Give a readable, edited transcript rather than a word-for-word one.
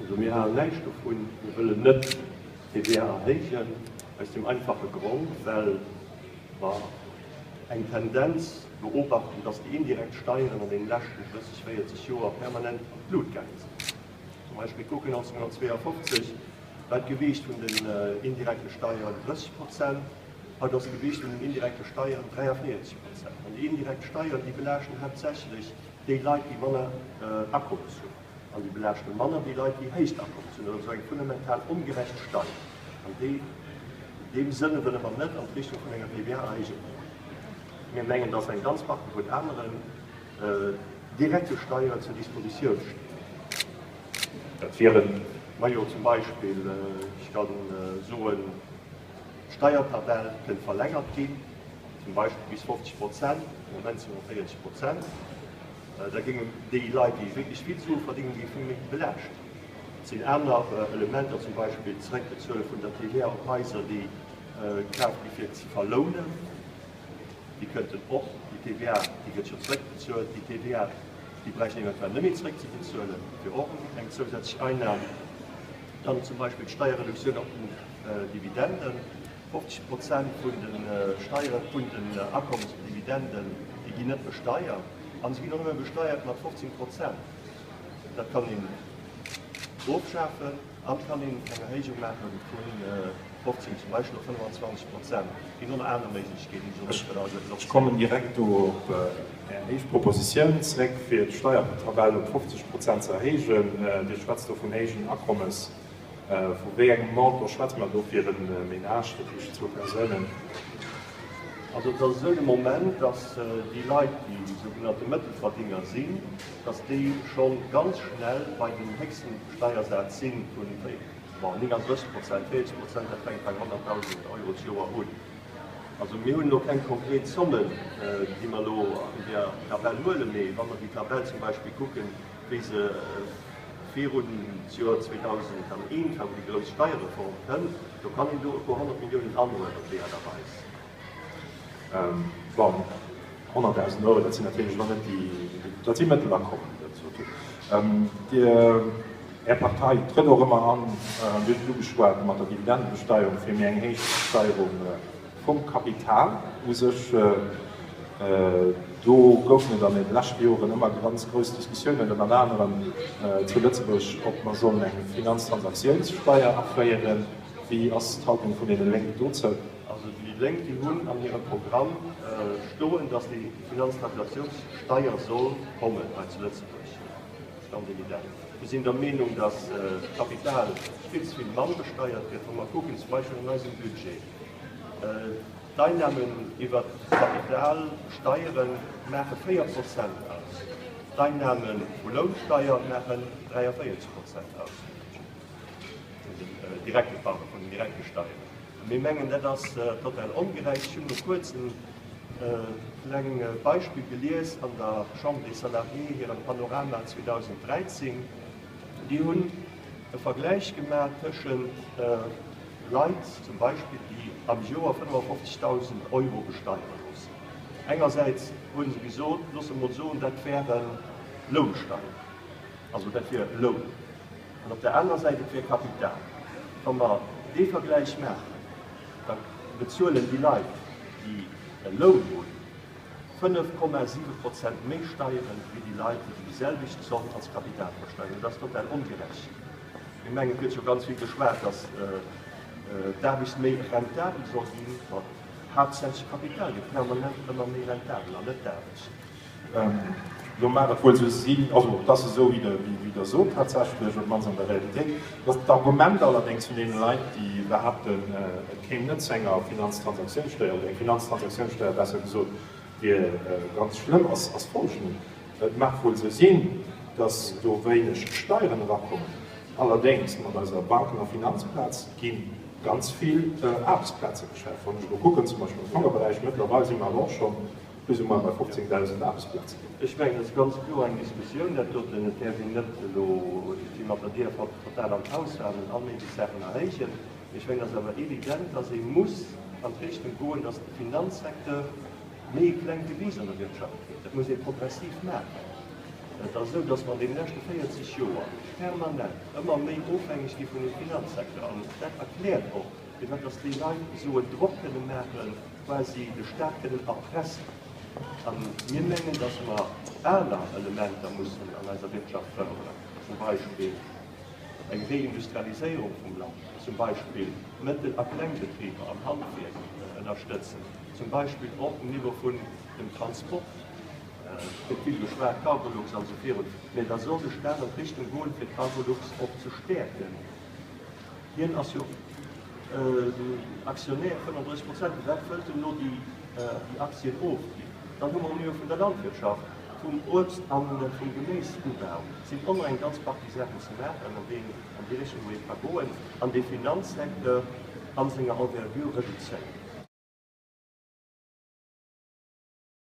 Also mir halen näischt dovun, mir wëllen net d'TVA erhéijen, aus deem einfache Grond, well mer eng Tendenz beobachten, dass déi indirekt Steieren an deene leschten 30, 40 Joer permanent an d'Lut gaange sinn. Zum Beispill kucken, 1952 war d'Gewiicht vun den indirekte Steieren 30 Prozent, haut ass d'Gewiicht vun den indirekte Steieren 43 Prozent. An déi indirekt Steieren, déi belaaschten haaptsächlech déi Leit, déi manner Akommes hunn, an déi belaaschte manner déi Leit, déi héicht Akommes hunn. Dat ass also eng fundamental ongerecht Steier. An déi, an deem Sënne wëlle mer net an d'Richtung vun enger TVA-Erhéijung goen. Mir mengen, dass eng ganz Partie vun aneren direkte Steieren zur Dispositioun stinn. Dat wieren. Majo, zum Beispill, ech ka soen, d'Steiertabell kënnt verlängert ginn, zum Beispill bis 50 Prozent, am Moment si mer 40 Prozent. Da géingen déi Leit, déi wierklech vill Sue verdéngen, géife méi belaascht. Et sinn aner Elementer, zum Beispill d'Zeréckbezuele vun der TVA op Haiser, déi kaaft gi fir ze verlounen. Déi kënnten och, déi TVA, déi gëtt jo zeréckbezuelt, déi TVA, déi bräichten eventuell net méi zeréckzebezuelen, dat wier och eng zousätzlech Einnam. Dann zum Beispill d'Steierreduktioun op den Dividenden, 50 Prozent vun de Steiere vun den Akommes op Dividenden, déi ginn net besteiert a se ginn och nëmme besteiert mat 15 Prozent. Dat kann een ofschafen an et kann een eng Erhéijung maache vu 15 zum Beispill op 25 Prozent. Et ginn och nach aner Méiglechkeeten, déi ech elo net wëll hei Ech kommen direkt do op Är éischt Propositioun zréck, fir d'Steiertabell op 50 Prozent ze erhéijen. Dir schwätzt do vun héijen Akommes. Vu wéi engem Montant schwätze mer do fir e Ménage, dat heescht zwou Persounen? Also et ass esou de Moment, datt déi Leit, déi sougenannte Mëttelverdiener sinn, datt déi scho ganz schnell bei dem héchsten Steiersaz si vun 39 Prozent, 40 Prozent, dat fänkt bei 100.000 Euro d'Joer un. Also mir hunn elo keng konkret Zommen, déi mer elo an där Tabell huelen, mee wa mer déi Tabell zum Beispill kucken, wéi se virun d'Joer 2001 war, wou déi grouss Steierreform kënnt, do kann een do e puer 100 Milliounen anhuelen op déi Aart a Weis. Bon, 100.000 Euro, dat sinn natierlech elo net déi, dat si Mëttelakommen, dat sot Dir. Dir, Är Partei trëtt och ëmmer an, Dir hutt et ugeschwat mat der Dividendebesteierung, fir méi eng héich Besteierung vum Kapital u sech. Do goufen et an deene leschte Joren ëmmer ganz grouss Diskussiounen, ënnert anerem zu Lëtzebuerg, ob mer sollen eng Finanztransaktiounssteier aféieren. Wéi ass d'Haltung vun deene Lénken dozou? Also déi Lénk, déi hunn an hirem Programm stoen, datt déi Finanztransaktiounssteier soll kommen hei zu Lëtzebuerg. Dat ass ganz evident. Mir sinn der Meenung, datt d'Kapital vill ze vill mann besteiert gëtt. Wa mer kucken, zum Beispill an eisem Budget, D'Einnamen iwwer d'Kapitalsteiere maache 4 Prozent aus, d'Einnahme vu Lounsteier maachen 43 Prozent aus vun den direkte, pardon, vun den direkte Steieren. A mir mengen, dat ass total ongerecht. Ech hunn no kuerzem e kleng Beispill gelies an der Chambre des Salariés hirem Panorama 2013. Déi hunn e Vergläich gemaach tëschent Leit zum Beispill, déi am Joer 55.000 Euro besteiere loossen. Engersäits hu se gesot, loosse mol soen, dat wäre Lounsteier, also dat wier Loun, an op der anerer Säit, et wier Kapital. Wa mer dee Vergläich maachen, da bezuelen déi Leit, déi e Loun hunn, 5,7 Prozent méi Steieren wéi déi Leit, déi déi selwecht Zomm als Kapital versteieren. Dat ass total ongerecht. Mir mengen, et gëtt jo ganz vill geschwat, datt d'Aarbecht méi rentabel soll ginn. Ma haaptsächlech d'Kapital gëtt permanent ëmmer méi rentabel an net d'Aarbecht. Lo mag et wuel esou sinn, also et ass esou, wéi Der sot tatsächlech, op d'mannst an der Realitéit, datt d'Argument allerdéngs vun deene Leit, déi behaapten, et kéim net zu enger Finanztransaktiounssteuer, oder eng Finanztransaktiounssteuer besser gesot, wier ganz schlëmm, ass folgenden, Et mag wuel esou sinn, datt do wéineg Steieren erakommen, allerdéngs mat eiser Banken a Finanzplaz gi ganz vill Aarbechtsplaze geschaf. Wann ech elo kucken, zum Beispill am Fongerberäich, mëttlerweil si mer awer och scho plus ou moins bei 15.000 Aarbechtsplazen. Ech mengen, et ass ganz kloer eng Diskussioun dat doten. Et däerf een net elo wéi mat der Dier fatal an d'Haus haen an all méiglech Saachen erhéijen. Mee ech mengen, et ass awer evident, datt ee muss an d'Richtung goen, datt de Finanzsecteur méi e klengt Gewiicht an der Wirtschaft kritt. Dat muss ee progressiv maachen. Et ass esou, dass mer an deene leschte 40 Joer permanent ëmmer méi ofhängeg gi vun dem Finanzsecteur. An dat erkläert och, firwat dass déi Leit esou en Drock kënne maachen, quasi de Stat kënnen erpressen. A mir mengen, dass mer aner Elementer mussen an eiser Wirtschaft fërderen, zum Beispill eng Reindustrialiséierung vum Land, zum Beispill Mëttel a Klengbetriber am Handwierk ënnerstëtzen, zum Beispill och um Niveau vun dem Transport. Et gëtt vill geschwat, Cargolux an esou virun, mä da soll de Stat an d'Richtung goen, fir d'Cargolux och ze stäerken. Hien ass jo Aktionär, 35 Prozent, firwat wëllt en elo déi Aktien ofginn? Dann hu mer um Niveau vun der Landwirtschaft, vum Uebst a vum Geméisubau sinn och nach eng ganz Partie Saachen ze maachen an déi Richtung, wou ee ka goen an de Finanzsecteur a senger Envergure reduzéieren.